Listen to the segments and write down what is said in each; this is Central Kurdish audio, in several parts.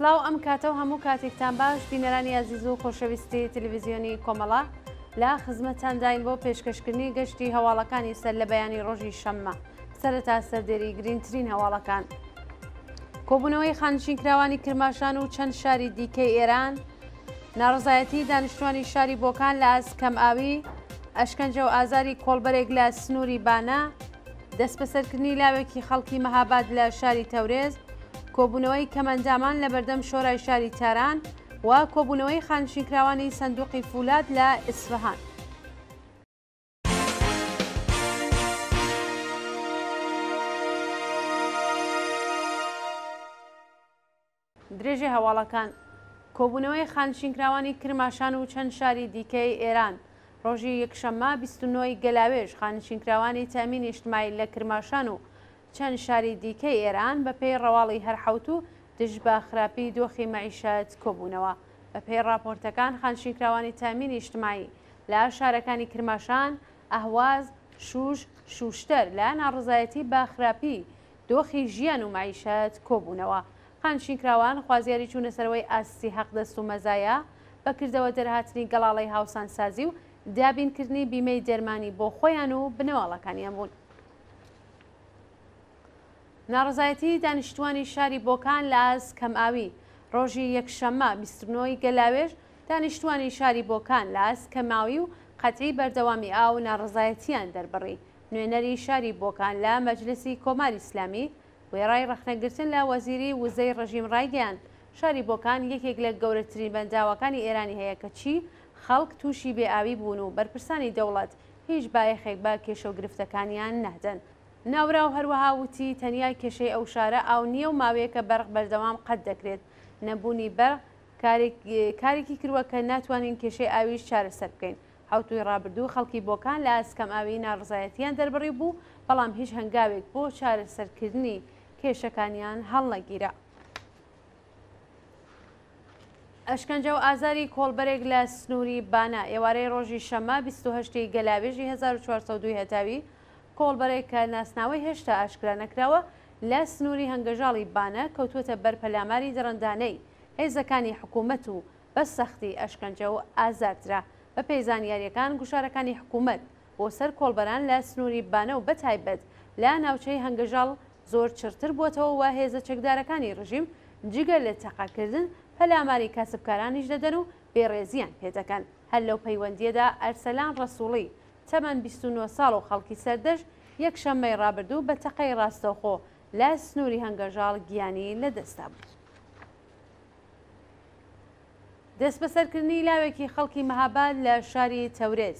سڵاو ئەم کاتە و هەموو کاتێکتان باش بینەرانی ئازیز و خۆشەویستی تەلەڤیزیۆنی کۆمەڵە لە خزمەتتانداین بۆ پێشکەشکردنی گەشتی هەواڵەکانی سەر لە بەیانی ڕۆژی شەممە سەرەتا سەردێری گرینگترین هەواڵەکان. کۆبوونەوەی خانشینکراوانی کرماشان و چەند شاری دیکەی ئێران، ناڕەزایەتی دانیشتوانی شاری بۆکان لە ئاست کەمئاوی، ئەشکەنجە و ئازاری کۆڵبەرێک لە سنووری بانە، دەستبەسەرکردنی لاوێکی خەڵکی مەهاباد لە شاری تەورێز، کۆبوونەوەی کەمئەندامان لە بەردەم شۆرای شاری تاران و کۆبوونەوەی خانشینکراوانی سەندوقی فولاد لە ئیسفەهان. درێژەی هەواڵەکان، کۆبوونەوەی خانشینکراوانی کرماشان و چەند شاری دیکەی ئێران ڕۆژی یەکشەممە 29 ی گەلاوێژ خانشینکراوانی تەئمین ئیجتماعی لە کرماشان و چەند شاری دیکەی ئێران بە پێی ڕەواڵی هەر حەوتوو دژ بە خراپی دۆخی مەعیشەت کۆبوونەوە. بە پێی ڕاپۆرتەکان خانشینکراوانی تەئمین ئیجتماعی لە شارەکانی کرماشان، ئەهواز، شوش، شوشتەر لە ناڕەزایەتی بە خراپی دۆخی ژیان و مەعیشەت کۆبوونەوە. خانشینکراوان خوازیاری چوونەسەرەوەی ئاستی حەقدەست و مەزایا، بە کردەوە دەرهاتنی گەڵاڵەی هاوسانسازی و دابینکردنی بیمەی دەرمانی بۆ خۆیان و بنەماڵەکانیان بوون. ناڕەزایەتی دانیشتووانی شاری بۆکان لە ئاست کەمئاوی ڕۆژی یەکشەممە 29 ی گەلاوێژ دانیشتووانی شاری بۆکان لە ئاست کەماوی و قەتعی بەردەوامی ئاو ناڕەزایەتییان دەربڕی. نوێنەری شاری بۆکان لە مەجلسی کۆماری ئیسلامی وێڕای ڕەخنەگرتن لە وەزیری وزەی ڕژیم ڕایگەیاند، شاری بۆکان یەکێک لە گەورەترین بەنداوەکانی ئێرانی هەیە کەچی خەڵک تووشی بێ ئاوی بوون و بەرپرسانی دەوڵەت هیچ بایەخێک بە کێشە و گرفتەکانیان نادەن. ناوبراو هەروەها وتی، تەنیا کێشەی ئەو شارە ئاو نییە و ماوەیەکە بەرق بەردەوام قەت دەکرێت، نەبوونی بەرق کارێکی کرووە کە ناتوانین کێشەی ئاویش چارەسەر بکەین. حەوتووی ڕابردوو خەڵکی بۆکان لە ئاست کەمئاوی ناڕەزایەتییان دەربڕیبوو، بەڵام هیچ هەنگاوێک بۆ چارەسەرکردنی کێشەکانیان هەڵنەگیرا. ئەشکەنجە و ئازاری کۆڵبەرێک لە سنووری بانە ئێوارەی ڕۆژی شەممە 28 ی گەلاوێژی 1402 هەتاوی کۆڵبەرێک کە ناسناوەی هێشتا ئاشکرا نەکراوە لە سنووری هەنگەژاڵی بانە کەوتووەتە بەر پەلاماری دڕندانەی هێزەکانی حکوومەت و بە سەختی ئەشکەنجە و ئازار درا. بەپێی زانیارییەکان گوشارەکانی حکوومەت بۆ سەر کۆڵبەران لە سنووری بانە و بەتایبەت لە ناوچەی هەنگەژاڵ زۆر چڕتر بووەتەوە و هێزە چەکدارەکانی ڕژیم جگە لە تەقەکردن پەلاماری کاسبکارانیش دەدەن و بێڕێزییان پێدەکەن. هەر لەو پەیوەندییەدا ئەرسەلان ڕەسووڵی تەمەن 29 ساڵ و خەڵکی سەردەشت یەکشەممەی ڕابردوو بە تەقەی ڕاستەوخۆ لە سنووری هەنگەژاڵ گیانی لەدەستدابوو. دەستبەسەرکردنی لاوێکی خەڵکی مەهاباد لە شاری تەورێز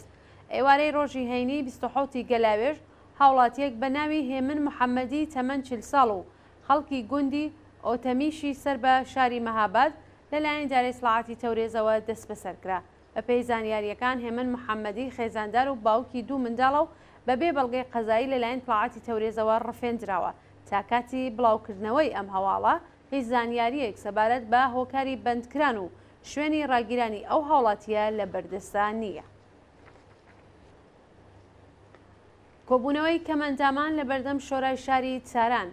ئێوارەی ڕۆژی هەینی 27 ی گەلاوێژ هاوڵاتییەک بە ناوی هێمن محەممەدی تەمەن 40 ساڵ و خەڵکی گوندی ئۆتەمیشی سەر بە شاری مەهاباد لەلایەن ئیدارەی ئیتڵاعاتی تەورێزەوە دەستبەسەر کرا. بەپێی زانیارییەکان هێمن محەممەدی خێزاندار و باوکی دوو منداڵە و بەبێ بەڵگەی قەزایی لەلایەن ئیتڵاعاتی تەورێزەوە ڕفێندراوە. تا کاتی بڵاوکردنەوەی ئەم هەواڵە هیچ زانیارییەک سەبارەت بە هۆکاری بەندکران و شوێنی ڕاگیرانی ئەو هاوڵاتییە لە بەردەستدا نییە. کۆبوونەوەی کەمئەندامان لە بەردەم شۆرای شاری تاران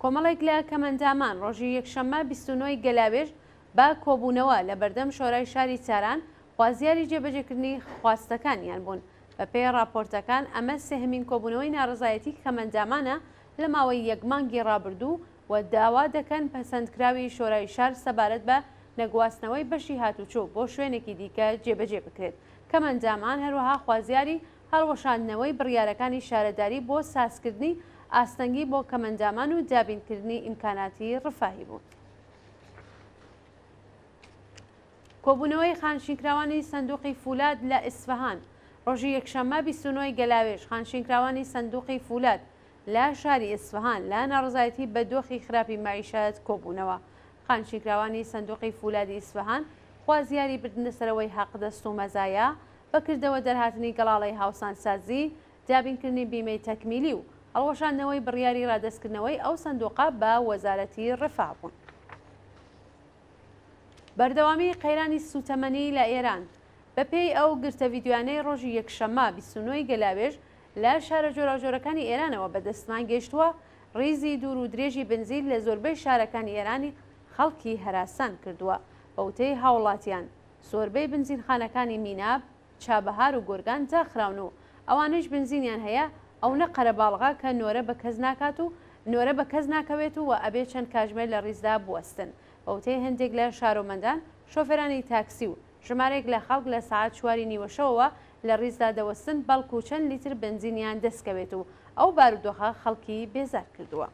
کۆمەڵێک لە کەمئەندامان ڕۆژی یەکشەممە 29 ی گەلاوێژ بە کۆبوونەوە لە بەردەم شۆرای شاری تاران خوازیاری جێبەجێکردنی خواستەکانیان بوون. بەپێی ڕاپۆرتەکان ئەمە سێهەمین کۆبوونەوەی ناڕەزایەتی کەمئەندامانە لە ماوەی یەک مانگی ڕابردوو و داوا دەکەن پەسەندکراوی شۆرای شار سەبارەت بە نەگواستنەوەی بەشی هاتوچۆ بۆ شوێنێکی دیکە جێبەجێ بکرێت. کەمئەندامان هەروەها خوازیاری هەڵوەشاندنەوەی بڕیارەکانی شارەداری بۆ سازکردنی ئاستەنگی بۆ کەمئەندامان و دابینکردنی ئیمکاناتی ڕفاهی بوون. کۆبوونەوەی خانشینکراوانی سندوقی فولاد لە ئیسفەهان ڕۆژی یەکشەممە 29 ی گەلاوێژ خانشینکراوانی سندوقی فولاد لە شاری ئیسفەهان لە ناڕەزایەتی بە دۆخی خراپی مەعیشەت کۆبوونەوە. خانشینکراوانی سندوقی فولادی ئیسفەهان خوازیاری بردنەسەرەوەی حەقدەست و مەزایا، بە کردەوە دەرهاتنی گەڵاڵەی هاوسانسازی، دابینکردنی بیمەی تەکمیلی و هەڵوەشاندنەوەی بڕیاری رادەستکردنەوەی ئەو سندوقە بە وەزارەتی رفاه بوون. بەردەوامیی قەیرانی سووتەمەنی لە ئێران بەپێی ئەو گرتە ڤیدیۆیانەی ڕۆژی یەکشەممە 29 ی گەلاوێژ لە شارە جۆراوجۆرەکانی ئێرانەوە بە دەستمان گەیشتووە، ڕیزی دوور و درێژی بنزین لە زۆربەی شارەکانی ئێرانی خەڵکی هەراسان کردووە. بە وتەی هاوڵاتیان، زۆربەی بنزینخانەکانی میناب، چابەهار و گۆرگان داخراون و ئەوانەیش بنزینیان هەیە ئەونە قەرەباڵغە کە نۆرە بە کەس ناکات و نۆرە بە کەس ناکەوێت و ئەبێ چەند کاژمێر لە ڕیزدا بوەستن. بە وتەی هەندێک لە شارۆمەندان، شۆفێرانی تاکسی و ژمارەیەک لە خەڵک لە سەعات چواری نیوەشەوەوە لە ڕیزدا دەوەستن بەڵکو چەند لیتر بەنزینیان دەستکەوێت و ئەو بارودۆخە خەڵکی بێزار کردووە.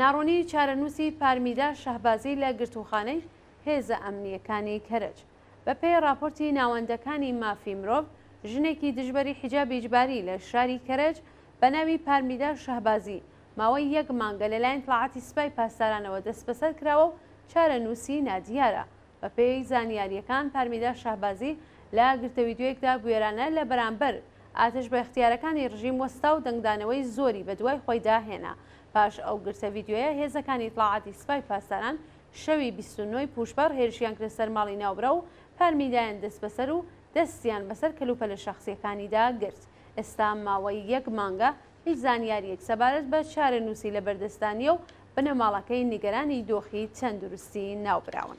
ناڕوونی چارەنووسی پارمیدا شەهبازی لە گرتووخانەی هێزە ئەمنییەکانی کەرەج. بەپێی ڕاپۆرتی ناوەندەکانی مافی مرۆڤ، ژنێکی دژبەری حیجابی ئیجباری لە شاری کەرەج بە ناوی پارمیدا شەهبازی ماوەی یەک مانگە لەلایەن ئیتڵاعاتی سپای پاسدارانەوە دەستبەسەر کراوە و چارەنووسی نادیارە. بەپێی زانیارییەکان پارمیدا شەهبازی لە گرتەویدیۆیەکدا بوێرانە لە بەرامبەر ئاتەش بە ئیختیارەکانی ڕژیم وەستا و دەنگدانەوەی زۆری بەدوای خۆیدا هێنا. پاش ئەو گرتە ڤیدیۆیە هێزەکانی ئیتڵاعاتی سپای پاسداران شەوی 29 ی پووشپەڕ هێرشیان کردە سەر ماڵی ناوبراو و پارمیدایان دەستبەسەر و دەستیان بەسەر کەلوپەلە شەخسییەکانیدا گرت. ئێستا ماوەی یەک مانگە هیچ زانیارییەک سەبارەت بە چارەنووسی لەبەردەستدا نییە و بنەماڵەکەی نیگەرانی دۆخی تەندروستی ناوبراون.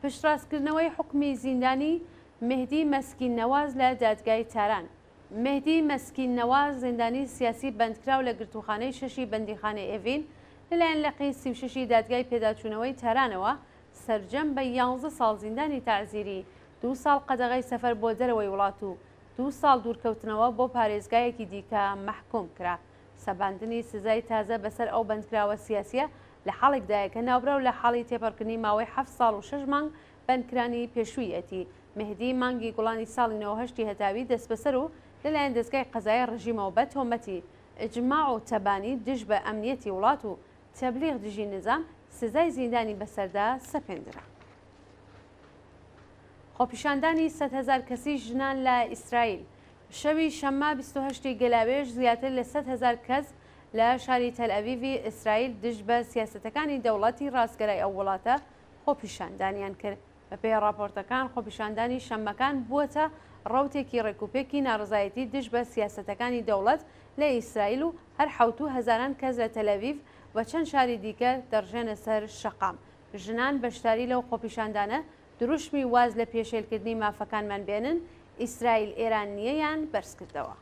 پشتڕاستکردنەوەی حوکمی زیندانی مێهدی مەسکین نەواز لە دادگای تاران. مێهدی مەسکین نەواز زیندانی سیاسی بەندکراو لە گرتووخانەی شەشی بەندیخانەی ئێڤین لەلایەن لقی 36 ی دادگای پێداچوونەوەی تارانەوە سەرجەم بە یانزە ساڵ زیندانی تەعزیری، دوو ساڵ قەدەغەی سەفەر بۆ دەرەوەی وڵات و دوو ساڵ دوورکەوتنەوە بۆ پارێزگایەکی دیکە مەحکووم کرا. سەپاندنی سزای تازە بەسەر ئەو بەندکراوە سیاسییە لە حاڵێکدایە کە ناوبراو لە حاڵی تێپەڕکردنی ماوەی حەفت ساڵ و شەش مانگ بەندکرانی پێشوویەتی. مێهدی مانگی گوڵانی ساڵی 98 ی هەتاوی دەستبەسەر و لەلایەن دەزگای قەزایی ڕژیمەوە بە تۆمەتی ئیجماع و تەبانی دژ بە ئەمنیەتی وڵات و تەبلیغ دژی نیزام سزای زیندانی بەسەردا سەپێندرا. خۆپیشاندانی 100,000 کەسی ژنان لە ئیسرائیل. شەوی شەممە 28 ی گەلاوێژ زیاتر لە 100,000 کەس لە شاری تەلئەڤیڤی ئیسرائیل دژ بە سیاسەتەکانی دەوڵەتی ڕاستگەرای ئەو وڵاتە خۆپیشاندانیان کرد. بەپێی ڕاپۆرتەکان خۆپیشاندانی شەممەکان بووەتە ڕەوتێکی ڕێکوپێکی ناڕەزایەتی دژ بە سیاسەتەکانی دەوڵەت لە ئیسرائیل و هەر حەوتوو هەزاران کەس لە تەلئەڤیڤ و چەند شاری دیکە دەڕژێنە سەر شەقام. ژنان بەشداری لەو خۆپیشاندانە دروشمی واز لە پێشێلکردنی مافەکانمان بێنن، ئیسرائیل ئێران نییە یان بەرزکردەوە.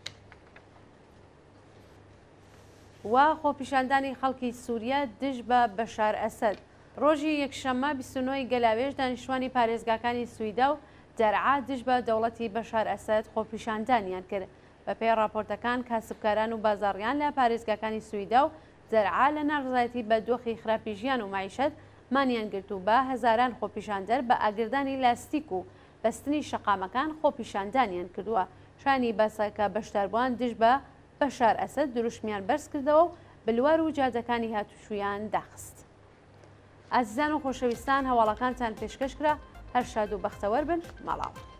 و خۆپیشاندانی خەڵکی سوریە دژ بە بەشار ئەسەد. ڕۆژی یەکشەممە 29 ی گەلاوێژ دانیشتوانی پارێزگاکانی سویدا و دەرعا دژ بە دەوڵەتی بەشار ئەسەد خۆپیشاندانیان کرد. بەپێی ڕاپۆرتەکان کاسبکاران و بازاڕیان لە پارێزگاکانی سویدا و دەرعا لە ناڕەزایەتی بە دۆخی خراپی ژیان و مەعیشەت مانیان گرت و بە هەزاران خۆپیشاندەر بە ئاگردانی لاستیک و بەستنی شەقامەکان خۆپیشاندانیان کردووە. شایانی باسە کە بەشداربووان دژ بە بەشار ئەسەد دروشمیان بەرزکردەوە و بلوار و جادەکانی هاتوچویان داخست. ئازیزان و خۆشەویستان هەواڵەکانتان پێشکەش کرا، هەر شاد و بەختەوەر بن، ماڵئاوا.